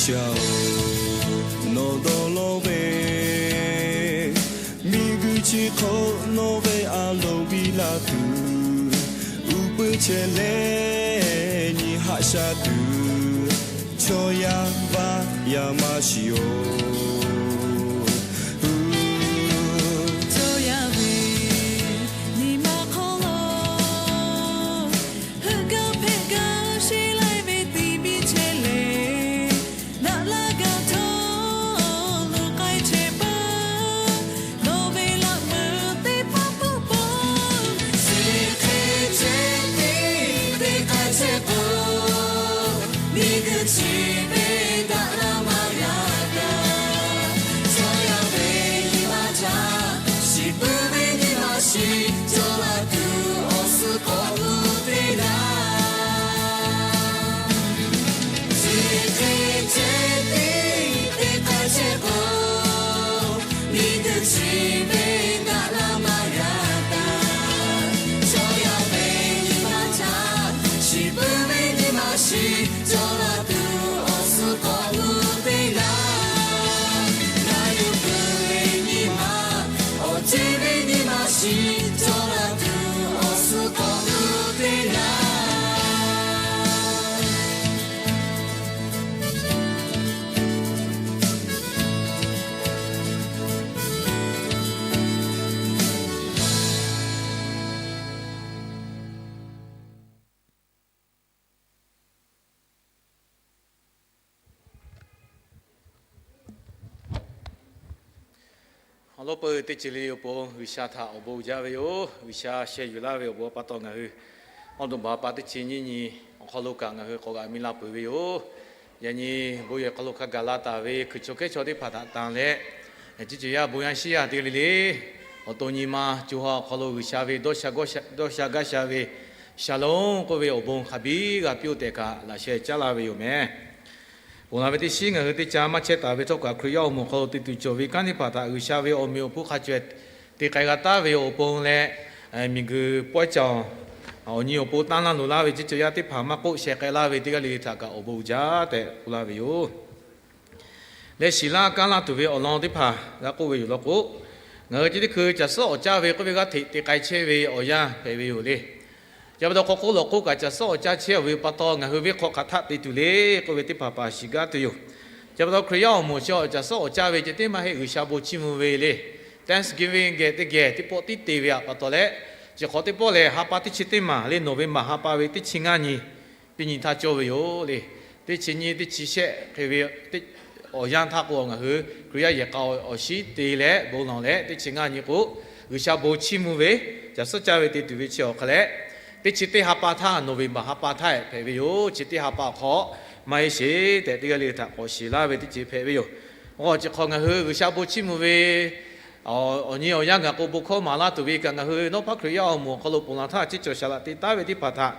Ca-oˬ, nawˬ dawˇ law ve miˬguiˬ chi hk'oˆ nawˬ ve a loˍ biˇ la tuˬ, uˉ peunˇ chehˇ leh nyi haꞈ sha tuˬ, chaw yaˇ vaˇ yaˇ maˇ shiˍ-oˬ. Chaw yaˇ ve nyi ma hk'aw lo, heuˆ gaˇ hpehꞈ gaˇ sheˍ laiˉ ve tiˇ biˇ chehˇ le. Naˆ laˇ gaˬ htawˇ luˬ k'ai chehˇ paˇ, nawˬ ve laꞈ meuˍ teˇ hpaˍ peuˬ peuˬ. Chi hk'e chehˇ tiˉ teˇ k'ai chehˇ k'o, miˬguiˬ chi ve daꞈ la maˇ yaꞈ gaˇ. Chaw yaˇ ve nyi ma htaꞈ shiˍ puiˉ ve nyi ma shiˍ cawˬ la tuˬ awˬ suhˍ k'awꞈ gu te laˇ. Chi hk'e chehˇ tiˉ teˇ k'ai chehˇ k'o, miˬguiˬ chi ve daꞈ la maˇ yaꞈ gaˇ. Chaw yaˇ ve nyi ma htaꞈ shiˍ puiˉ ve nyi ma shiˍ cawˬ la tuˬ awˬ suhˍ k'awꞈ gu te laˇ. Ngaˬ yuˬ peuˬ ve nyi ma, awˬ ceˇ ve nyi ma shiˍ cawˬ la tuˬ awˬ suhˍ k'awꞈ gu te laˇ. Awˬ lawn peuˬ teˇ ceuˬ le le awˬ pon G'uiˬsha htaꞈ awˬ bon uiˍ jaˇ ve yoˬ. G'uiˬsha sheh yuˬ laˇ ve awˬ bon pa taw ngaˬ hui awˬ duˬ baˬ pa teˇ chi nyiˇ nyi awˬ hk'aw lo kaꞈ ngaˬ hui k'awꞈ g'aꞈ mi la peuˬ ve yoˬ. Yaꞈ nyi bon yehˬ hk'aw lo hk'a gaˬ la taˍ ve hkui chaw kehˉ chaw teˇ hpaˍ htaꞈ tanˍ leh, chi ceuˬ yaˇ bon yaˇ shiˉ yaˇ teˇ g'aˇ le le, awˬ to nyi ma co ha awˬ hk'aw lo G'uiˬsha ve dawˇ sha gaˇ sha ve shalom k'oˆ ve awˬ bon hk'a biˇ g'a piˇ-oˆ tehꞈ kaꞈ laꞈ sheh caˉ laˇ ve yoˬ meh. Ponˬ laˬ ve teˇ shiˉ ngaˬ hui teˇ ca maˇ chehˇ taˍ ve htawˇ kaꞈ Hkriꞈ yaˇ awˬ moˍ awˬ hk'aw lo te tuˬ cawˬ ve kanˉ teˇ hpaˍ htaꞈ G'uiˬsha ve awˬ meꞈ awˬ hponˇ hk'a caweh te k'ai g'a taˉ ve awˬ pon leh, miˬguiˬ pawehˇ caˬ awˬ nyi awˬ pon tanˇ laˇ loˍ laˇ ve chi ceuˬ yaˇ teˇ hpaˍ maˇ k'oˆ sheh k'ai laˇ ve teˇ g'aˇ le le htaꞈ kaꞈ awˬ bon uiˍ jaˇ tehꞈ k'oˆ laˇ ve yoˬ. Leh shiˍ laˇ kanˉ laˇ tuˬ ve awˬ lawn teˇ hpaˍ g'a k'oˆ ve yoˬ law k'o, ngaˬ hui chi teˇ hkui caˬ suhˉ awˍ caˇ ve k'oˆ ve g'aˇ hteꞈ te k'ai chehˇ ve awˬ yanˇ hpehꞈ ve yoˬ le. Chi pa taw hk'aw k'oˆ lawˬ k'oˆ kaꞈ caˬ suhˉ awˍ caˇ chehˇ ve pa taw ngaˬ hui venˇ hk'aw hk'aˬ htaˆ te tuˬ le k'oˆ ve teˇ hpaˍ paˍ shiˍ gaˇ tuˬ yoˬ. Chi pa taw Hkriꞈ yaˇ awˬ moˍ chi caˬ suhˉ awˍ caˇ ve ceh tiˉ maˇ heˆ, G'uiˬsha bon chiˇ mvuh ve le. Thanksgiving geh teˇ geh teˇ pawˆ tiˉ te ve pa taw leh, chi hk'awꞈ teˇ pawˆ lehˬ ha pa teˇ chi teˇ maˬ le, November ha pa ve teˇ chi ngaˇ nyi teˇ nyi htaˇ cawˇ ve yoˬ le. Teˇ chi nyiˇ teˇ chi shehˆ hk'e ve awˬ yanˇ htaˇ k'o, ngaˬ hui Hkriꞈ yaˇ yehˬ k'a awˬ shinˉ te leh bon lawˬ leh teˇ chi ngaˇ nyi k'o, G'uiˬsha bon chiˇ mvuh ve caˬ suhˉ caˇ ve te tuˬ ve chi awˬ hk'a leh, teˇ chi teˇ ha pa htaˇ, November ha pa htaˇ hpehꞈ ve yoˬ. Chi teˇ ha pa awˬ hk'aw maˇ heˆ sheˍ tehꞈ teˇ g'aˇ le le htaꞈ k'awꞈ shiˍ laˇ ve teˇ ceuˬ hpehꞈ ve yoˬ. Chi hk'awꞈ ngaˬ hui G'uiˬsha bon chiˇ mvuh ve awˬ nyi awˬ yanˇ gaˬ k'o bon hkawˇ maˍ laˇ tuˬ ve kaꞈ ngaˬ hui Nawˉ hpaˉ Hkriꞈ yaˇ awˬ moˍ awˬ hk'aw lo ponˬ laˬ htaˇ ceˇ cawˬ shaˍ laꞈ te taˉ ve teˇ hpaˍ htaꞈ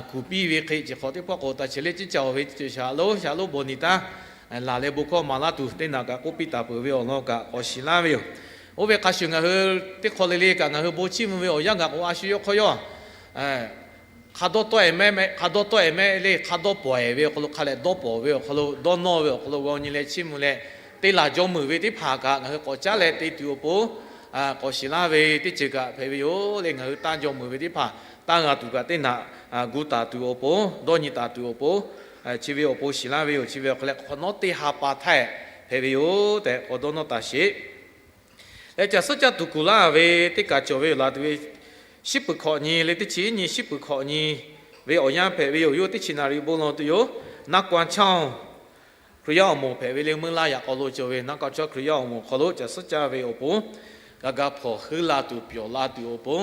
kuˬ piˇ ve hk'e, chi hk'awꞈ teˇ pawˆ k'o taˇ chi leh ceˇ cawˬ ve ceuˬ shaˍ lonˉ shaˍ lonˉ bon ni taˉ laˬ leh bon hkawˇ maˍ laˇ tuˬ teˇ naꞈ kaꞈ k'oˆ piˇ taˍ peuˬ ve awˬ lawn kaꞈ k'awꞈ shiˍ laˇ ve yoˬ. Oˇ ve hk'a shuˍ ngaˬ hui teˇ hk'aw le le kaꞈ ngaˬ hui bon chiˇ mvuh ve awˬ yanˇ gaˬ k'o a shu yawˇ hk'aw yawˇ hk'a dawˇ tawˆ-e mehˆ, hk'a dawˇ tawˆ-e mehˆ le, hk'a dawˇ pawˍ-e ve awˬ hk'aw lo, hk'a leh dawˇ pawˍ ve awˬ hk'aw lo, dawˇ nawˇ ve awˬ hk'aw lo g'a nyi leh chiˇ mvuh leh, te laˬ jaw meuˍ ve teˇ hpaˍ kaꞈ ngaˬ hui k'awꞈ caˉ leh te tuˬ awˬ pon k'awꞈ shiˍ laˇ ve teˇ ceuˬ kaꞈ hpehꞈ ve yoˬ le. Ngaˬ hui tanˇ jaw meuˍ ve teˇ hpaˍ tanˇ g'a tuˬ kaꞈ teˇ naꞈ gu taˍ tuˬ awˬ pon, dawˇ nyi taˍ tuˬ awˬ pon, chi ve awˬ pon shiˍ laˇ ve yoˬ. Chi ve awˬ hk'a leh hk'awꞈ nawˉ teˇ ha pa htaˇ hpehꞈ ve yoˬ tehꞈ k'awꞈ dawˇ nawˇ taˍ sheˍ. Leh caˬ suhˉ caˇ tuˬ kuˬ laˇ ve teˇ kaˬ cawˬ ve yoˬ. Laˬ tuˬ ve shiˉ peuˬ hkawꞈ nyi leh teˇ chi nyi shiˉ peuˬ hkawꞈ nyi ve awˬ yanˇ hpehꞈ ve yoˬ. Yawˇ teˇ chi naˍ riˍ bon lawˬ tuˬ yoˬ. Naˆ k'aw chaˇ Hkriꞈ yaˇ awˬ moˍ hpehꞈ ve le, meuˇ laˇ yaꞈ k'aw lo cawˬ ve naˆ k'aw chaˇ Hkriꞈ yaˇ awˬ moˍ awˬ hk'aw lo caˬ suhˉ caˇ ve awˬ pon g'a ga hpawnˬ heuˆ la tuˬ pyawˬ la tuˬ awˬ pon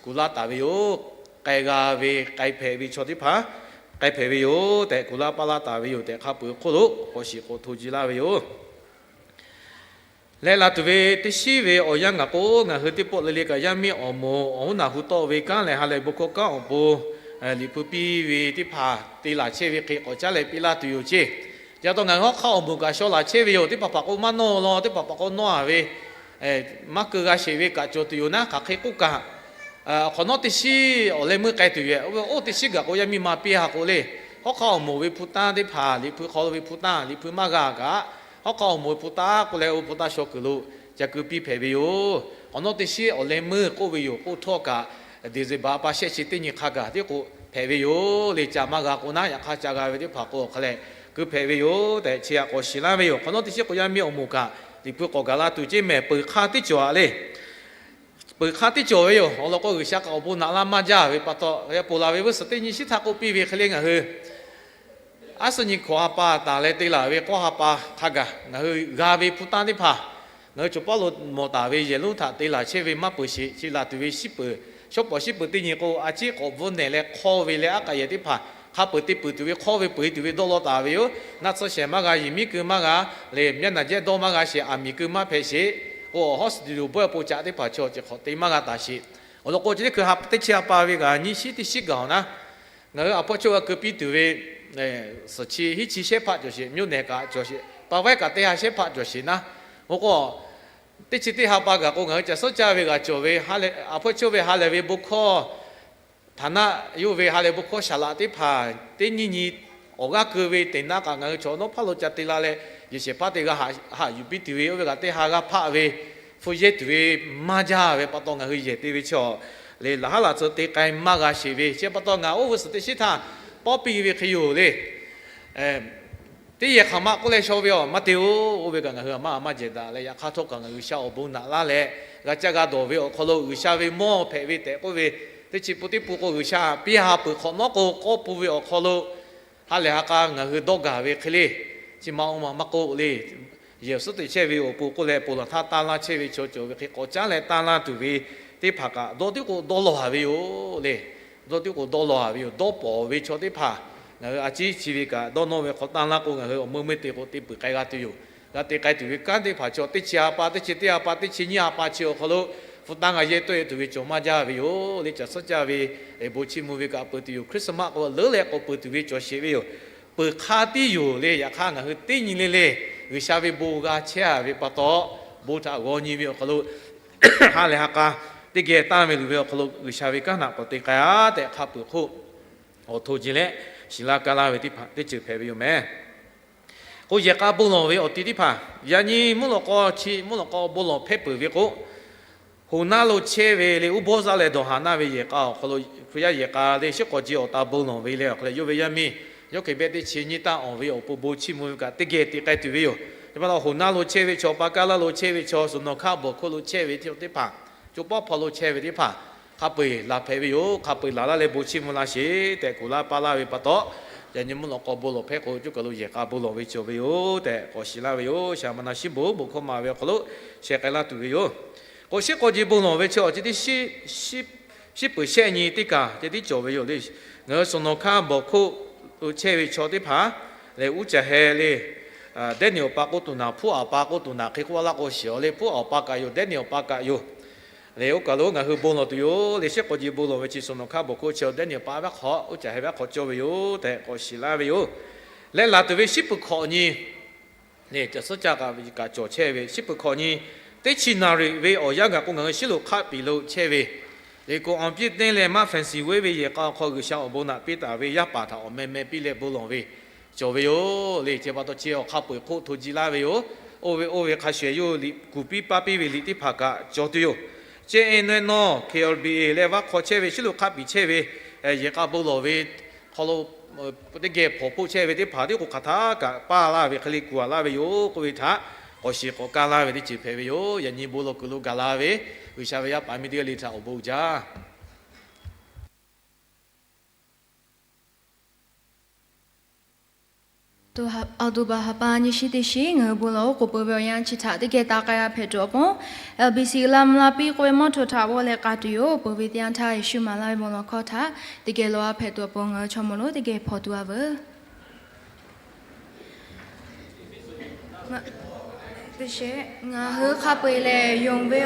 kuˬ laˇ taˍ ve yoˬ. K'ai g'a ve k'ai hpehꞈ ve chaw teˇ hpaˍ k'ai hpehꞈ ve yoˬ tehꞈ kuˬ laˇ paˇ laˇ taˍ ve yoˬ tehꞈ hk'a peuˬ hk'oˆ lo k'awꞈ shiˍ k'awꞈ hto ji laˇ ve yoˬ. Leh laˬ tuˬ ve teˇ shiˉ ve awˬ yanˇ gaˬ k'o, ngaˬ hui teˇ pawˆ le le kaꞈ yaˇ miˇ awˬ moˍ awˬ hoˉ naˬ hu tawˆ ve kanˉ leh ha lehˬ bon hkawˇ kanˉ awˬ pon liꞈ hpu piˇ ve teˇ hpaˍ te laˬ chehˇ ve hk'e k'awꞈ caˉ leh piˇ laˇ tuˬ yoˬ ceˇ. Chi pa taw ngaˬ hui hawˉ hk'aˆ awˬ moˍ kaꞈ shaw laˬ chehˇ ve yoˬ. Teˇ hpaˍ hpaˍ k'o maˇ nawˇ law, teˇ hpaˍ hpaˍ k'o nawˇ-a ve maˇ keu g'a sheˍ ve kaꞈ cawˬ tuˬ yoˬ naˉ. Hk'aˬ hk'e k'oˆ kaꞈ, hk'awꞈ nawˉ teˇ shiˉ awˬ leh meuˇ k'ai tuˬ yoˬ. Oˇ ve oˇ teˇ shiˉ gaˬ k'o yaˇ miˇ ma piˇ ha k'o le, Hawˉ hk'aˇ awˬ moˍ ve hpu tanˇ teˇ hpaˍ, Liꞈ hpu hk'aw lo ve hpu tanˇ, Liꞈ hpu maˇ g'a kaꞈ, hawˉ hk'aˇ awˬ moˍ ve hpu tanˇ k'oˆ leh, oˇ hpu tanˇ shaw kuiˬ lo ca keu piˇ hpehꞈ ve yoˬ. Awˬ nawˉ teˇ shiˉ awˬ leh meuˇ k'oˆ ve yoˬ. K'oˆ htawˇ kaꞈ, December pa shehˆ chi teˇ nyi hk'a gaˬ tiˉ k'o hpehꞈ ve yoˬ le. Ca maˇ g'a k'o naˉ, yaꞈ hk'aˇ ca g'a ve teˇ hpaˍ k'o awˬ hk'a leh keu hpehꞈ ve yoˬ tehꞈ, chi htaꞈ k'awꞈ shiˍ laˇ ve yoˬ. Hk'awꞈ nawˉ teˇ shiˉ k'o yaˇ miˇ awˬ moˍ kaꞈ Liꞈ hpu k'awꞈ gaˬ la tuˬ ceˇ mehˍ, peuˬ hk'a teˇ cawˬ a le. Peuˬ hk'a teˇ cawˬ ve yoˬ. Awˬ lawn k'o, G'uiˬsha kaꞈ awˬ bon naꞈ laˇ maˇ jaˇ ve pa taw, yaꞈ ponˬ laˬ ve vuiˇ suhˍ teˇ nyi shiˉ htaˇ k'oˆ piˇ ve hk'e le, ngaˬ hui aˉ suhˉ nyi hkawꞈ ha pa tanˬ leh te laˬ ve k'awˇ ha pa hk'a gaˬ ngaˬ hui g'a ve hpu tanˇ teˇ hpaˍ, ngaˬ hui cawˬ pawˆ lo mawˬ taˍ ve yehˬ lonˉ htaꞈ te laˬ chehˇ ve maˇ peuˬ sheˍ. Chi laˬ tuˬ ve shiˉ peuˬ, shawˉ pawˍ shiˉ peuˬ teˇ nyi k'o, a ciˉ k'awꞈ bvuhˇ nehˬ leh hk'awˇ ve leh aˉ k'aꞈ yehˬ teˇ hpaˍ hk'a peuˬ te peuˬ tuˬ ve, hk'awˇ ve peuˬ e tuˬ ve dawˇ law taˍ ve yoˬ. Naˆ tsuhˇ shehˍ maˇ g'a, yehˬ miˉ keu maˇ g'a, leh myaˇ naˬ jehˇ dawˇ maˇ g'a sheˍ, aˬ miˍ keu maˇ hpehꞈ sheˍ k'o, awˬ hawˉ suhˍ tiˍ lo bawehˇ po caꞈ teˇ hpaˍ chaw ceh hk'awꞈ te maˇ g'a taˍ sheˍ. Awˬ lawn k'o, chi teˇ hkui ha teˇ chi ha pa ve kaꞈ nyiˇ shiˉ teˇ shiˉ gaˬ awˬ naˉ, ngaˬ hui awˬ hpawˇ chawˇ g'a keu piˇ tuˬ ve suhˍ chi hiˉ chi shehˇ hpaˆ cawˬ sheˍ, mvuhˇ nehˬ kaꞈ cawˬ sheˍ, pa vaiˉ kaꞈ teˇ ha shehˇ hpaˆ cawˬ sheˍ naˉ. Oˇ k'o, teˇ chi teˇ ha pa gaˬ k'o, ngaˬ hui caˬ suhˉ caˇ ve g'a cawˬ ve, awˬ hpawˇ chawˇ ve ha lehˬ ve bon hkawˇ htaꞈ naˆ yawˇ ve ha lehˬ bon hkawˇ shaˍ laꞈ teˇ hpaˍ teˇ nyiˇ nyi awˬ g'aˇ keu ve teꞈ naˆ kaꞈ ngaˬ hui chaw nawˉ hpaˇ lo ca te la leh, yehˬ shehˍ hpaˇ teˇ g'aˇ haꞈ yuˬ piˇ tuˬ ve, oˇ ve kaꞈ teˇ ha g'aˇ hpaˆ ve hpu yehˇ tuˬ ve maˇ jaˇ ve pa taw, ngaˬ hui yehˬ te ve chaw le laꞈ haˉ laꞈ tcuh te k'ai maˇ g'a sheˍ ve. Chi pa taw ngaˬ oˇ vuiˇ suhˍ teˇ shiˉ htaˇ pawˆ piˇ ve hk'e yoˬ le. Teˇ yehˬ hk'aˬ ma k'oˆ leh shaw ve awˬ maˇ te-oˬ. Oˇ ve kaꞈ ngaˬ hui aˬ maˇ aˬ maˇ jehˬ daꞈ leh, yaꞈ hk'aˇ htawˇ kaꞈ ngaˬ hui G'uiˬsha awˬ bon naꞈ laˇ leh, g'a caˇ g'a dawˬ ve awˬ hk'aw lo G'uiˬsha ve mawˇ hpehꞈ ve tehꞈ k'oˆ ve, teˇ chi pun teˇ pun k'o G'uiˬsha piˇ ha peuˬ hk'awꞈ nawˉ k'o, k'awˇ pun ve awˬ hk'aw lo ha lehˬ ha k'a ngaˬ hui dawˇ gaˬ ve hk'e le. Chi ma oˇ ma maˇ k'oˆ le, yehˬ suhˉ teꞈ chehˇ ve awˬ pon k'oˆ leh, ponˬ laˬ htaˇ tanˇ laˇ chehˇ ve chaw cawˬ ve hk'e k'awꞈ caˉ leh tanˇ laˇ tuˬ ve teˇ hpaˍ kaꞈ dawˇ tiˉ k'o dawˇ law haˍ ve yoˬ le. Dawˇ tiˉ k'o dawˇ law haˍ ve yoˬ. Dawˇ pawˍ ve chaw teˇ hpaˍ ngaˬ hui a ciˉ chi ve kaꞈ dawˇ nawˇ ve hk'aw tanˇ laˇ k'o, ngaˬ hui awˬ meuˇ meuˇ te k'o te peuˬ k'ai g'a tuˬ yoˬ. G'a te k'ai tuˬ ve kanˉ teˇ hpaˍ chaw teˇ chi ha pa, teˇ chi teˇ ha pa, teˇ chi nyiˇ ha pa chi awˬ hk'aw lo hpu tanˇ g'a yehˇ tawˆ e tuˬ ve cawˬ maˇ jaˇ ve yoˬ le. Caˬ suhˉ caˇ ve bon chiˇ mvuh ve kaꞈ peuˬ tuˬ yoˬ. Christmas k'o leuˉ leh k'awꞈ peuˬ tuˬ ve cawˬ sheˍ ve yoˬ. Peuˬ hk'a tiˉ yoˬ le. Yaꞈ hk'aˇ ngaˬ hui teˇ nyi le le G'uiˬsha ve bon g'a chehˇ a ve pa taw, bon htaꞈ g'aw nyi ve awˬ hk'aw lo ha lehˬ ha k'a teˇ geh tanˇ ve luˬ ve awˬ hk'aw lo G'uiˬsha ve kanˉ htaꞈ k'awꞈ te k'ai a tehꞈ hk'a peuˬ hk'oˆ awˬ hto ji leh shiˍ la ka laˇ ve teˇ hpaˍ teˇ ceuˬ hpehꞈ ve yoˬ meh. K'o yehˬ k'a bon lawˬ ve awˬ ti teˇ hpaˍ yaꞈ nyi mvuhˇ lawꞈ k'aw chi mvuhˇ lawꞈ k'aw bon lawˬ hpehˇ peuˬ ve k'o, hoˍ naˉ lo chehˇ ve le, uˉ bawˇ zaˇ leh dawˬ haˍ naˇ ve yehˬ k'a awˬ hk'aw lo, Hkriꞈ yaˇ yehˬ k'a le shiˉ k'awꞈ ji awˬ ta bon lawˬ ve le awˬ hk'aw lo, yawˇ ve yaˇ miˇ yawˇ hk'e behˆ teˇ chi nyiˇ taˇ awˬ ve awˬ pon bon chiˇ mvuh ve kaꞈ teˇ geh te k'ai tuˬ ve yoˬ. Yaꞈ pa taw hoˍ naˉ lo chehˇ ve chaw, pa kaˇ laˇ lo chehˇ ve chaw, suhˍ nawˬ hkaˇ bawˬ hk'oˆ lo chehˇ ve teˇ hpaˍ, co pawˆ hpaw lo chehˇ ve teˇ hpaˍ hk'a peu eˬ laˬ hpehꞈ ve yoˬ. Hk'a peu eˬ laˬ laˇ leh bon chiˇ mvuh laˇ sheˍ tehꞈ kuˬ laˇ paˇ laˇ ve pa taw, yaꞈ nyi mvuhˇ lawꞈ k'aw bon lawˬ hpehˇ k'o, coˇ kaˬ lo yehˬ k'a bon lawˬ ve cawˬ ve yoˬ tehꞈ k'awꞈ shiˍ laˇ ve yoˬ. Shaˍ ma na shiˉ bon bon hkawˇ ma ve awˬ hk'aw lo sheh k'ai laˇ tuˬ ve yoˬ. K'o shiˉ k'awꞈ ji bon lawˬ ve chi awˬ ceuˬ teˇ shiˉ peuˬ shehˆ nyi teˇ kaˬ ceh tiˉ cawˬ ve yoˬ le. Ngaˬ hui suhˍ nawˬ hkaˇ bawˬ hk'oˆ lo chehˇ ve chaw teˇ hpaˍ lehˬ, uˉ caˬ heh le, dehˉ niˬ awˬ pa k'oˆ tuˬ naˬ, hpuˉ awˬ pa k'oˆ tuˬ naˬ hk'e k'oˆ laˇ k'o shiˍ awˬ le, hpuˉ awˬ pa kaꞈ yoˬ, dehˉ niˬ awˬ pa kaꞈ yoˬ. Le oˇ kaˬ lo ngaˬ hui bon lawˬ tuˬ yoˬ le. Shiˉ k'awꞈ ji bon lawˬ ve chi suhˍ nawˬ hkaˇ bawˬ hk'oˆ chi dehˉ niˬ awˬ pa venˇ hk'aw uˉ caˬ heh venˇ hk'aw cawˇ ve yoˬ tehꞈ k'awꞈ shiˍ laˇ ve yoˬ. Leh laˬ tuˬ ve shiˉ peuˬ hkawꞈ nyi le, caˬ suhˉ caˇ kaꞈ cawˬ chehˇ ve shiˉ peuˬ hkawꞈ nyi teˇ chi naˍ riˍ ve awˬ yanˇ gaˬ k'o, ngaˬ hui shiˉ lo hk'aˆ piˍ lo chehˇ ve le, k'o awˬ piˇ teˇ leh maˇ fanˍ siˍ weˉ ve yehˬ k'a awˬ hk'aw G'uiˬsha awˬ bon naꞈ piˇ taˍ ve yaˇ paˍ htaꞈ awˬ meh meh piˇ leh bon lawˬ ve cawˬ ve yoˬ le. Chi pa taw chi awˬ hk'a peu eˬ hk'oˆ hto ji laˇ ve yoˬ. Oˇ ve oˇ ve hk'a shuˍ shuˍ yawˇ liꞈ kuˬ piˇ paˇ piˇ ve liꞈ teˇ hpaˍ kaꞈ cawˬ tuˬ yoˬ. Che e neh nawˇ K L B A leh vaˇ hk'aw chehˇ ve shiˉ lo hk'aˆ piˍ chehˇ ve yehˬ k'a bon lawˬ ve hk'aw lo teˇ geh hpawnˬ hpoˆ chehˇ ve teˇ hpaˍ tiˉ k'o hk'aˬ htaˇ kaꞈ paˇ laˇ ve hk'e le kuˬ a laˇ ve yoˬ k'oˆ ve htaꞈ k'awꞈ shiˍ k'awꞈ kaˇ laˇ ve teˇ ceuˬ hpehꞈ ve yoˬ. Yaꞈ nyi bon lawˬ kuiˬ lo gaˬ la ve G'uiˬsha ve yaˇ paˍ miˇ teˇ g'aˇ le htaꞈ awˬ bon uiˍ jaˇ. October ha pa nyiˇ shiˉ teˇ shiˉ ngaˬ hui bon lawˬ oˉ k'oˍ peuˬ ve awˬ yanˇ chi htaꞈ teˇ geh taˍ k'ai g'a hpehꞈ tuˬ awˬ pon, L B C Lamla piˇ k'oˆ ve mawˇ htoꞈ htaꞈ g'awˇ leh k'a tuˬ yoˬ. Peuˬ ve teˇ yanˇ htaˇ Yeˍsuˆ maˍ laˇ ve bon lawˬ hkawˇ htaꞈ teˇ geh lawˬ a hpehꞈ tuˬ awˬ pon ngaˬ hui chaw maw lonˉ teˇ geh hpawnˬ tuˬ a veuˬ. Ngaˬ hui hk'a peu eˬ lehˬ yonˍ ve